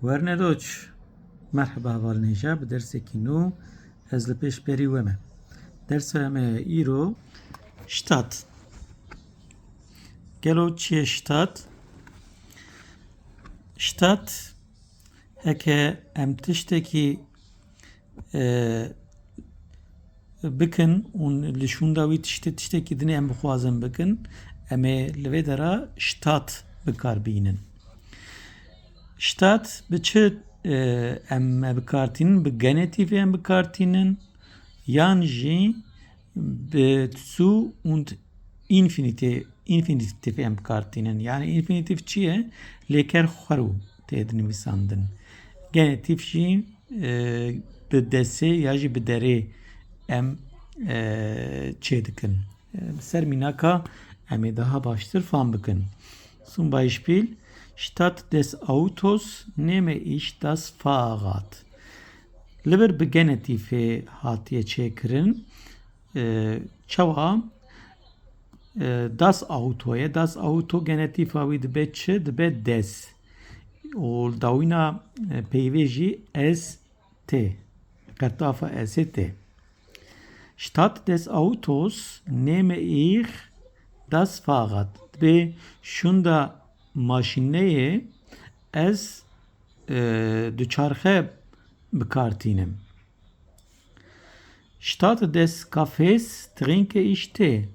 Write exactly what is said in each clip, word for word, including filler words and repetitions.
Wernedoç, merheba hevalnêja, bi dersekî nû ez li pêşberî we me. Dersa me îro Stadt. Gelo çi ye Stadt? Stadt, heke em tiştekî, e, bikin û li şûnda wî tiştê, tiştekî dinê em bixwazin bikin, em ê li vê dera Stadt bi kar bînin. Stadt bi çi, e, em bi kar tînin? Bi genetîfê em bi kar tînin, yan jî bi zu und Infinitî-, Infinitîfê em bi kar tînin. Yani Infinitîf çi ye? Lêker xwerû tê dinivîsandin. Genetîf jî, e, bi desê ya jî bi derê em, e, çê dikin. E, bi ser mînaka em ê daha baştir fam bikin. Zum Beispiel, Statt des Autos nehme ich das Fahrrad. Li vir bi genetîfê hatiye çêkirin. E, çawa, e, das Auto ye. Das Auto genetîfa wî dibe çi? Dibe des. Û dawîna, e, peyvê jî S T. Qertafa S T. Statt des Autos nehme ich das Fahrrad. Dibe şûnda maşîneyê ez, e, duçarxe bi kar tînim. Statt des Kaffees trinke ich Tee.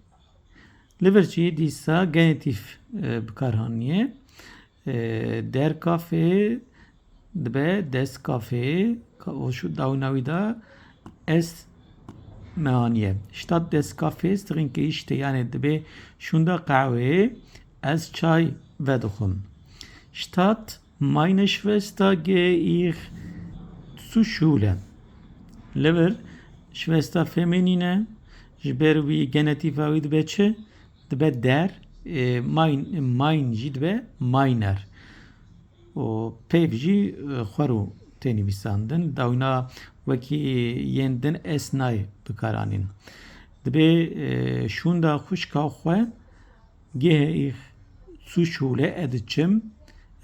Li vir jî dîsa genetîf, e, bi kar haniye. E, der Kaffee dibe des Kaffee, ka-, û şu dawîna wî de S me haniye. Statt des Kaffees trinke ich Tee, yani dibe şûnda qehweyê ez çay vedixwim. Statt meine Schwester gehe ich zur Schule. Li vir Schwester feminîn e, ji ber wî genetîfa wî dibe çi? Dibe der, e, mein, mein jî dibe meiner. Û peyv jî, e, xwerû tê nivîsandin. Dawîna wekî yên din S nayê bi kar anîn. Dibe, e, şûnda xwişka xwe gehe ich zur Schule, ez diçim,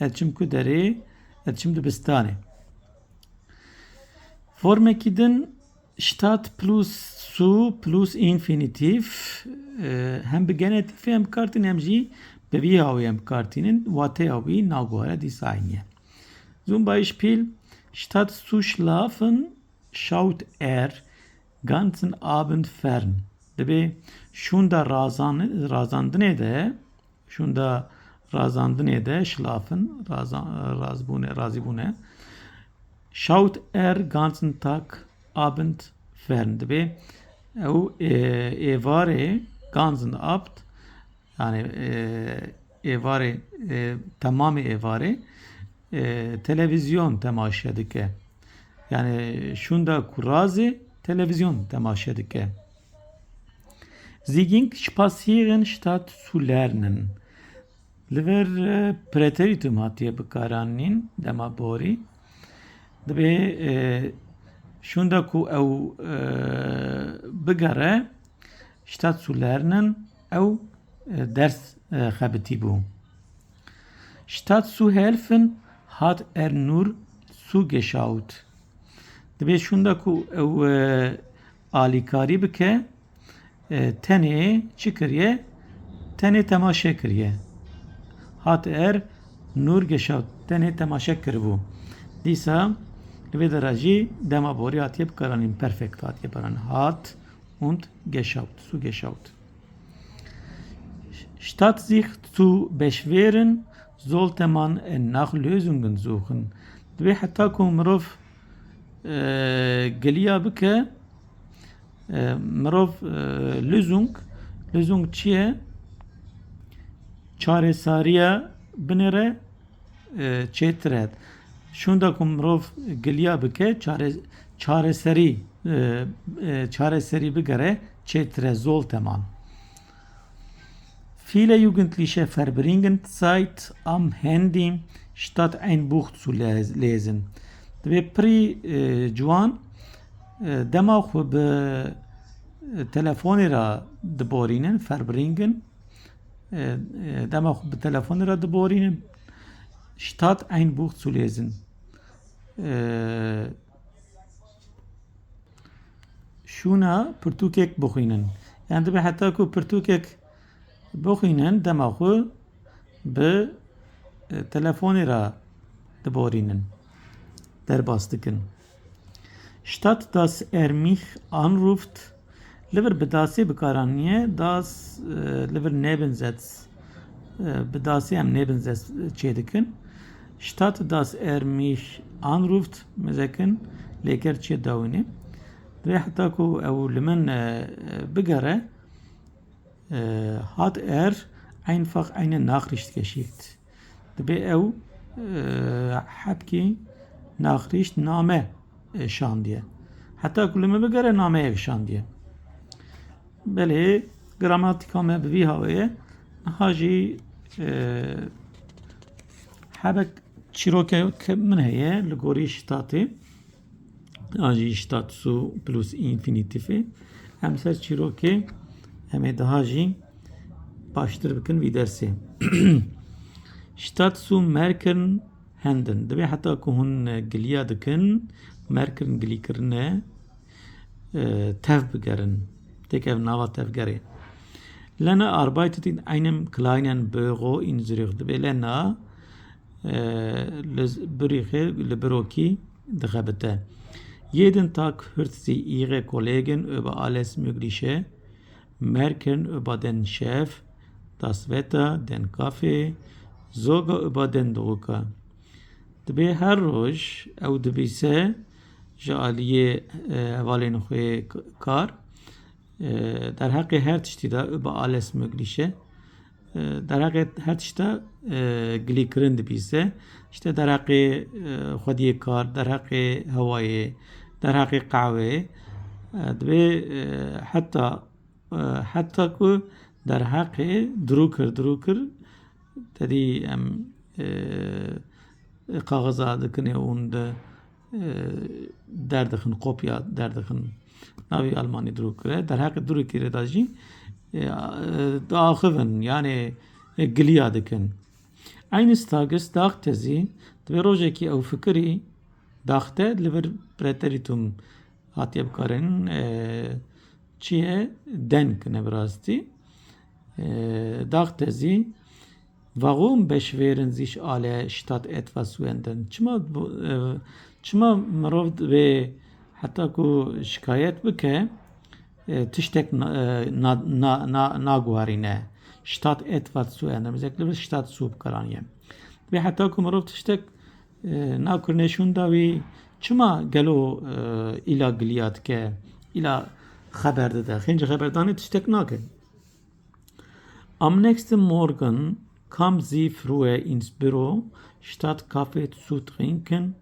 ez diçim ku derê, ez diçim dibistanê. Formekî din Statt plus zu plus Infinitîf, e, hem bi genetîfê em bi kar tînin, hem jî bi vî hawî em bi kar tînin, wateya wî naguhere dîsa eynî ye. Zum Beispiel, statt zu schlafen, schaut er ganzen Abend fern. Dibe şûnda razan-, razandinê de, şûnda razandinê de, schlafen, razan-, razbûne, razîbûne. Schaut er ganzen Tag Abend fern. Dibe ew, e, êvarê ganzen Abend, yani, e, êvarê, e, temamê êvarê, e, televîzyon temaşe dike. Yani şûnda ku razê televîzyon temaşe dike. Sie ging spazieren statt zu lernen. Li vir, e, Präteritum hatiye bikaranîn dema borî. Dibe, e, şûnda ku ew, e, bigere, statt zu lernen, ew, e, ders, e, xebitî bû. Statt zu helfen hat er nur zugeschaut. Dibe şûnda ku ew, e, alîkarî bike, e, tenê çi kiriye? Tenê temaşe kiriye. Hat er nur geschaut, tenê temaşe kiribû. Dîsa li vê dera jî dema borî hatiye bikaranîn, perfekt hatiye bikaranîn. Hat und geschaut, zugeschaut. Statt sich zu beschweren, sollte man nach Lösungen suchen. Dibe heta ku mirov, e, giliya bike, e, mirov, e, Lösung, Lösung çi ye? Çareseriya binêre, e, çêtir e. Şûnda ku mirov giliya bike, çare-, çareserî, e, e, çareserî bigere, çêtir e, sollte man. Viele Jugendliche verbringen Zeit am Handy, statt ein Buch zu les-, lesen. Dibe pirî, e, ciwan, e, dema xwe bi, e, telefonê re diborînin, verbringen, e, e, dema xwe bi telefonê re diborînin, statt ein Buch zu lesen. e, şûna pirtûkek bixwînin. Yan dibe heta ku pirtûkek bixwînin, dema xwe bi, e, telefonê re diborînin, derbas dikin. Statt dass er mich anruft, li vir bi dasê bikaranîne, das, e, li vir neben setz, e, bi dasê em neben setz çêdikin. Statt dass er mich anruft, mezekin lêker çê dawînê. Divê heta ku ew li min, e, e, bigere, e, hat er einfach eine Nachricht geschickt. Dibê ew, e, hebkî Nachricht, name, e, şandiye. Heta ku li min bigere nameyek şandiye. Belê, gramatîka me bi vî hawê ye. Niha jî, e, hebek çîrokek min heye li gorî Statê. An jî Statt zu plus Infinitivê. Em ser çîrokê em ê daha jî baştir bikin vî dersê. Statt zu merken henden. Divê heta ku hûn giliya dikin, merken gilîkirine, e, tev bigerin. Têk ev nava tevgerê. Lena arbeitet in einem kleinen Büro in Zürich. Divê Lena, e, li z-, Zürîxê, li birokî dixebite. Jeden Tag hört sie ihre Kollegen über alles Mögliche, merken über den Chef, das Wetter, den Kaffee, sogar über den Drucker. Dibê her roj ew dibîse ji aliyê, e, hevalên xwe k-, kar, e, derheqê her tiştî de über alles Mögliche, e, derheqê her tişta, e, gilîkirin dibîse. İşte derheqê, e, xwediyê kar, derheqê hewayê, derheqê qehweyê, e, dibê, e, heta, e, heta ku derheqê dirûkir, dirûkir, tedî em, e, kaxiza dikinê û di, e, derdixin, kopya derdixin. Navê Almanî dirûkir e. Derheqê dirûkirê de jî, e, e, diaxivin, yani, e, giliya dikin. Eines Tages dachte sie, divê rojekî ew fikirî, dachte, li vir preteritum hatiye bikarin, e, çi ye? Denk ne bi rastî. E, dachte sie, warum beschweren sich alle statt etwas zu ändern? Çima bu, e, çima mirov divê heta ku şikayet bike, e, tiştek na-, e, na-, na-, na-, naguherîne? Statt etwas zu ändern. Mesela li vir statt zu bikaraniye. Divê heta ku mirov tiştek, e, nakurine şûnda wî, çima gelo, e, îla giliya dike, îla xeber dide? Xêncî xeberdanê tiştek nake. Am nächsten Morgen kam sie früher ins Büro, statt Kaffee zu trinken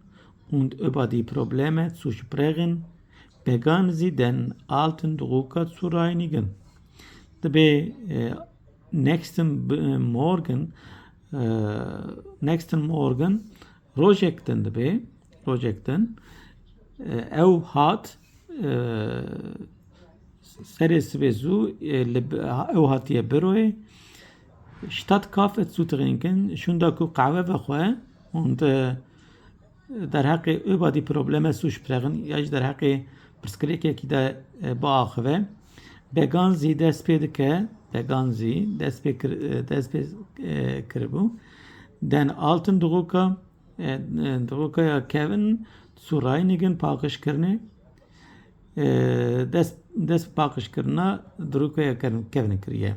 und über die Probleme zu sprechen, begann sie den alten Drucker zu reinigen. Dibê, e, nächsten B-, Morgen, e, nächsten Morgen, rojek din dibê, rojek din, e, ew hat, e, serê sibê zû, e, li bi-, ew hatiye biroyê. Statt Kaffee zu trinken, şûnda ku qehwe vexwe, und, e, derheqê über die Probleme zu sprechen, ya jî derheqê pirsgirêkekî de, e, biaxive. Begann sie dest pê dike, begann sie dest pê kir-, e, dest pê, e, kiribû. Den alten Drucker, e, e, Drucker ya kevin zu reinigen, paqijkirinê, e, dest, dest paqijkirina Drucker ya kevin, kevin kiriye.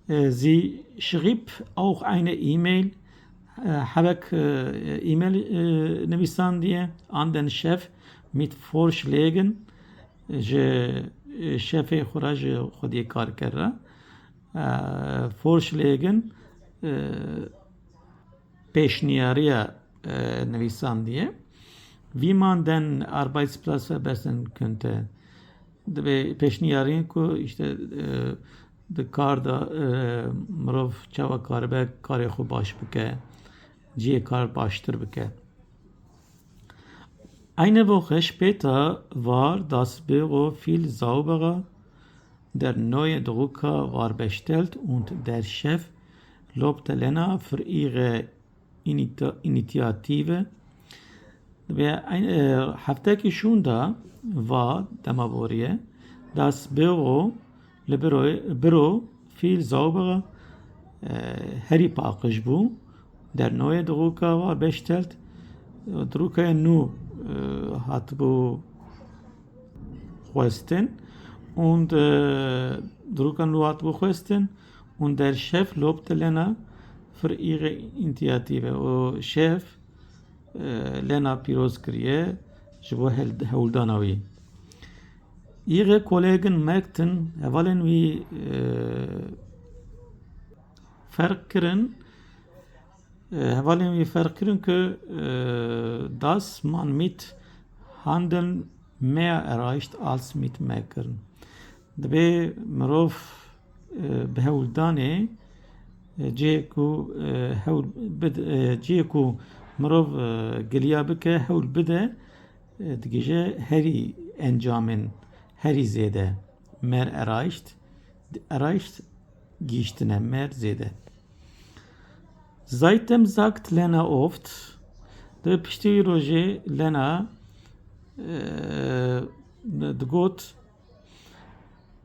E, sie schrieb auch eine E-Mail, e, hebek, e, e-mail, e, nivîsandiye, an den Chef mit Vorschlägen, ji, e, şefê xwe re, ji xwediyê karker re, e, Vorschlägen, e, pêşniyariya, e, nivîsandiye. Wie man den Arbeitsplatz verbessern könnte. Divê pêşniyarîn ku işte, e, di kar de, e, mirov çawa karibe karê xwe baş bike, cihê kar baştir bike. Eine Woche später war das Büro viel sauberer. Der neue Drucker war bestellt und der Chef lobte Lena für ihre Inita-, Initiative. Ve ein-, e, heftekî şûnda va dema borî ye, das Büro li Büro, Büro viel sauberer, e, herî paqij bû. Der neue Drucker war bestellt, Drucker nû, e, hatibû xwestin und, e, Drucker nû hatibû xwestin und der Chef lobte Lena für ihre Initiative. Û şef, e, Lena pîroz kiriye ji bo hel-, hewldana wî. Ihre Kollegen merkten, hevalên wî, e, ferq kirin, e, hevalên wî ferq kirin ku, e, dass man mit Handeln mehr erreicht als mit Meckern. Dibê mirov, e, bi hewldanê, e, cihê ku, e, hewl bid-, e, cihê ku mirov, e, giliya bike, hewl bide, e, digihîje herî encamên herî zêde. Mehr erreicht, erreicht gihîştine, mehr zêde. Seitdem sagt Lena oft, di piştî wî rojê Lena, e, digot,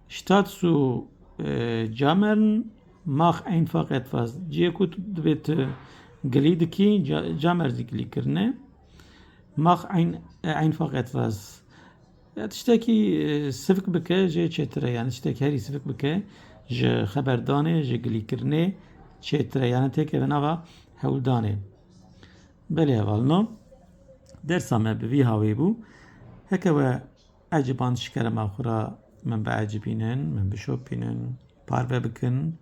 statt zu, e, jammern, mach einfach etwas. Cihê ku tu dibê tu gilî dikî, ca-, jammer zî gilî kirine. Mach ein-, e, einfach etwas. Ya tiştekî, e, sivik bike jê çêtir e, yani tiştekî herî sivik bike ji xeberdanê, ji gilîkirinê çêtir e, yani têkeve nava hewldanê. Belê hevalino, dersa me bi vî hawê bû. Heke we eciban ji kerema xwe re min biecibînin, min bişopînin, parve bikin,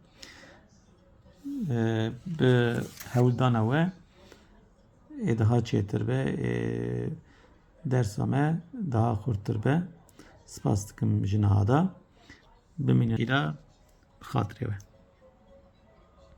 e, bi hewldana we ê daha çêtir be, ê dersa me daha xurttir be. Spas dikim ji niha de. Bimînin îra bi xatirê we.